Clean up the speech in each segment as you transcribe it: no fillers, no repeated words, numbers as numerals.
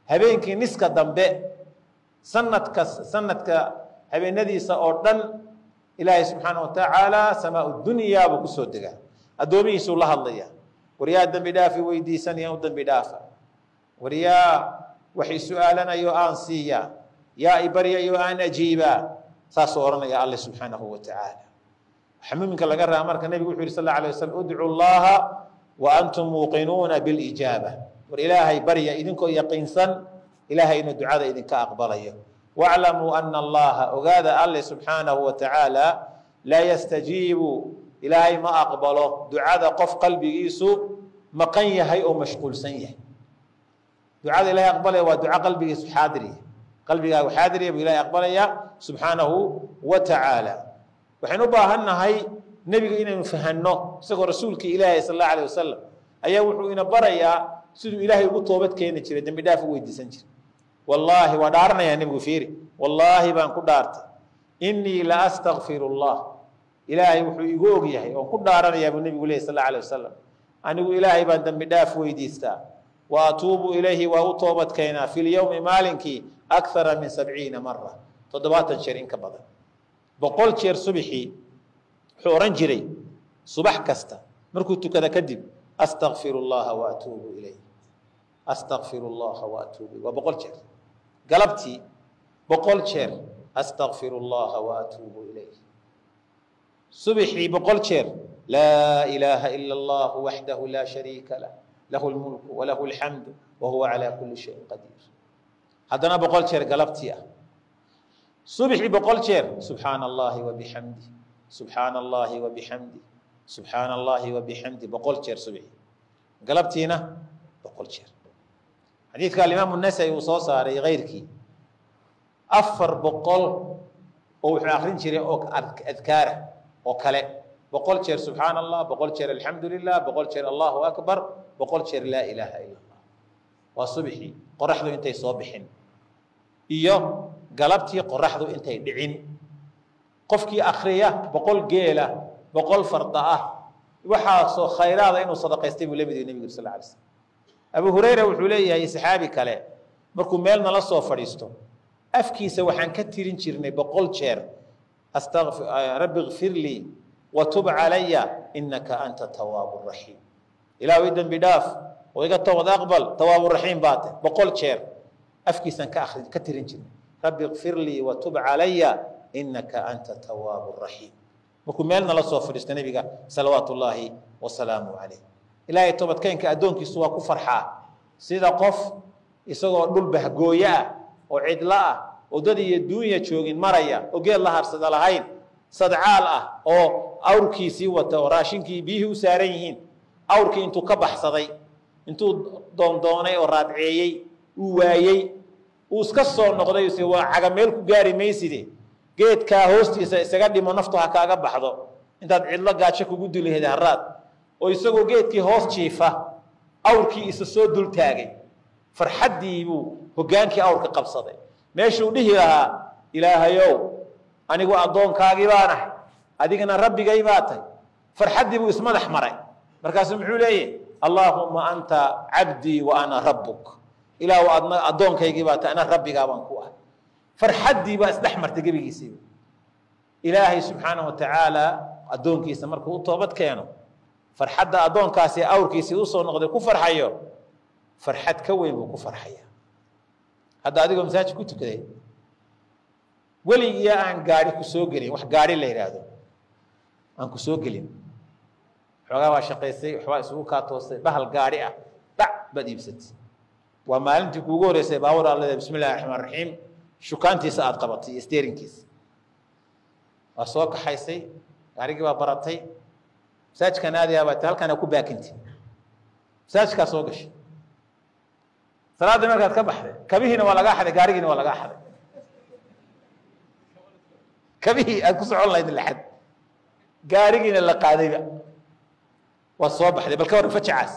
Habeenkii niska dambe sanadka, sanadka habeenadiisa oo dhan Ilaahay subxaana wa tacaala samaa dunyaa buu kusoo degaa, addoomihiisuu la hadlaya: waryaa dembi dhaafi weydiisanaya u dembi dhaafa, waryaa waxay su-aalanayo aan siiya, yaa i baryayo aan ajiibaa. Saasuu odhanaya Alle subxaanahu wa tacaala. Waxaa muminka laga rabaa marka, nebigu wuxu yhi sal alla alay waslam: udcu llaha wa antum muuqinuuna bilijaaba. War Ilaahay barya idinkoo yaqiinsan Ilaahay inuu ducada idinka aqbalayo. Waclamuu ana allaha, ogaada Alle subxaanahu wa tacaala, laa yastajiibu, Ilaahay ma aqbalo ducada qof qalbigiisu maqan yahay oo mashquulsan yahay. Ducada Ilahay aqbalaya waa duco qalbigiisu xaadir yahay, qalbigaagu xaadir yahay buu Ilahay aqbalaya subxaanahu wa tacaala. Waxaynu u baahan nahay nebiga inaynu fahanno. Isagoo rasuulkii Ilaahay sal allahu alayh wasalam ayaa wuxuu ina barayaa siduu Ilaahay ugu toobad keeni jiray, dembi dhaaf u weydiisan jiray. Wallaahi waa dhaaranayaa nebigu, fiiri: wallaahi baan ku dhaartay, inii la astakfiru llah. Ilaahay wuxuu igu og yahay oon ku dhaaranayaa buu nebigu ley sal alla alay wasalam, anigu Ilaahay baan dembi dhaaf weydiistaa, wa atuubu ilayhi, waa u toobad keenaa, fi lyowmi, maalinkii, akthara min 70 mara, 70 jeer in ka badan. 100 jeer subixii wuxuu odhan jiray subax kasta markuu tukada kadib: astakfiru llaha wa atuubu ilayh, astakfiru llaha wa atuubu. Waa 100 jeer. Galabtii 100 jeer: astakfiru llaha wa atuubu ilayh. Subixii 100 jeer: laa ilaaha ila allahu waxdahu laa shariika lah, lahu lmulku walahu alxamdu wahuwa calaa kuli shayin qadiir. Haddana 100 jeer galabtii ah. Subixii 100 jeer: subxaana allahi wabixamdi, subxaana allahi wabixamdi, subxaana allahi wabixamdi, 100 jeer subixii. Galabtiina 100 jeer. Xadiidka alimaamu Nasai uu soo saaray kayrkii, 400 oo wuxuu akrin jiray oo adkaara oo kale: 100 jeer subxaana allah, 100 jeer alxamdu lilah, 100 jeer allahu akbar, 100 jeer laa ilaaha ila allah. Waa subixii qoraxdu intay soo bixin iyo galabtii qoraxdu intay dhicin. Qofkii akriya 100 geela, 100 farda ah, waxaasoo khayraada inuu sadaqaystay buu la mid yahy nebigu sal alay slam. Abu Hurayra wuxuu leeyahay, saxaabi kale, markuu meel nala soo fadhiisto afkiisa waxaan ka tirin jirnay 100 jeer: rabbi ikfir lii watub calaya inaka anta tawaabu raxiim. Ilaahu i dembi dhaaf oo iga toobad aqbal, tawaabu raxiim baa te. 100 jeer afkiisaan ka akri ka tirin jirnay: rabbi ikfir lii watub calaya inaka anta tawaabu raxiim, markuu meel nala soo fadhiisto nebiga salawaatu ullaahi wasalaamu calayh. Ilaahay toobadkeenka addoonkiisu waa ku farxaa, sida qof isagoo dhul bahgooye ah oo cidlo ah oo dad iyo duunya joogin maraya oo geed la harsada lahayn, sadcaal ah, oo awrkiisii wata oo raashinkii biyihii u saaran yihiin, awrkii intuu ka baxsaday, intuu doondoonay oo raadceeyey uu waayey, uu iska soo noqday se waa caga meel ku gaari mayside, geedkaa hoostiisa isaga dhimo, naftu ha kaaga baxdo intaad cidlo gaajo kugu dulaheed haraad, oo isagoo geedkii hoos jiifa awrkii isa soo dul taagay, farxaddii buu hoggaankii awrka qabsaday. Meeshuu dhihi lahaa ilaahayow anigu addoonkaagii baan ahay, adigana rabbigay baa tahay, farxaddii buu ismadax maray. Markaasuu muxuu leeyahy? Allaahuma anta cabdii wa ana rabbuk. Ilaahu adna addoonkaygii baa tahay, ana rabbigaa baan ku ah. Farxaddii baa isdhex martay gebigiisiiba. Ilaahay subxaana wa tacaala addoonkiisa markuu u toobad keeno, farxadda addoonkaasi awrkiisii usoo noqday ku farxayo, farxad ka weyn buu ku farxaya. Hadda adigoo masaajid ku tukaday, weligiia aan gaari ku soo gelin, wax gaari la yidhaahdo aan ku soo gelin, xoogaa baa shaqaysay, waxbaa isugu kaa toosay, bahal gaari ah dhac baad iibsatay. Waa maalintii kuugu horreysay baawur aad leedahay, bismi illahi raxmaan raxiim, shukaantiisa aad qabatay iyo steerinkiisa, waa soo kaxaysay, gaarigii baa baratay, masaajidkan aadayaa baa ti halkaana ku baakintay, masaajidkaa soo gashay. Salaaddii markaad ka baxday, kabihiina waa lagaa xaday, gaarigiina waa lagaa xaday. Kabihii aad ku socon lahayd laxad, gaarigiina la qaadayba. Waad soo baxday, bal ka warran fajacaas?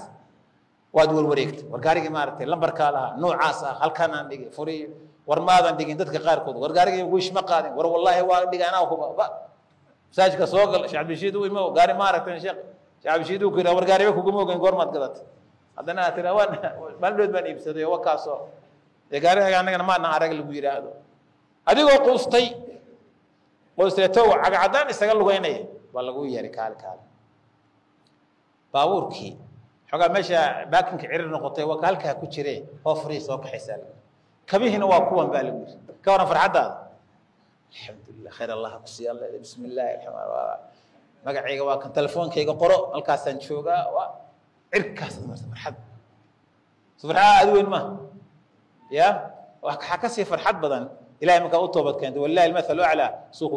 Waad warwareegtay: war gaarigii maaragtay lambarkaa lahaa noocaas ah halkaan aan dhigay, furiyo. War maadan dhigin. Dadka qaarkood: war gaarigii wiish ma qaadin. War wallaahi waa dhigay, anaa huba. Ba masaajidka soo gal, Sheekh Cabdishiid u imo, gaari ma aragtan? Sheekh Cabdishiid uu ku yidhaha: war gaariba kuguma ogeyn, goormaad gadatay? Haddana aad tiraa: waan maalin dhood baan iibsaday oo wakaasoo. Ee gaariga annagana maana arag lagu yidhaahdo, adigoo quustay qoysleetow cagcadaan isaga lugeynaya baa lagu yeeray, kaali kaali. Baabuurkii xoogaa meesha baakinka cirir noqotay, waa ka halkaa ku jire, oo furii soo kaxaysaa lagu, kabihiina waa kuwan baa lagu yiri. Ka waran farxaddaada? Alxamdulilah, khayr Allah ku siiya. Bismi illaahi raxmaan, magacayga waa kan, telefoonkayga qoro, halkaasaan joogaa. Waa cirkaas farxad, so farxad aad weyn maaha. Ya waxaa kasii farxad badan Ilahay markaa u toobad keentay, walilahi almathalu aclaa suuq.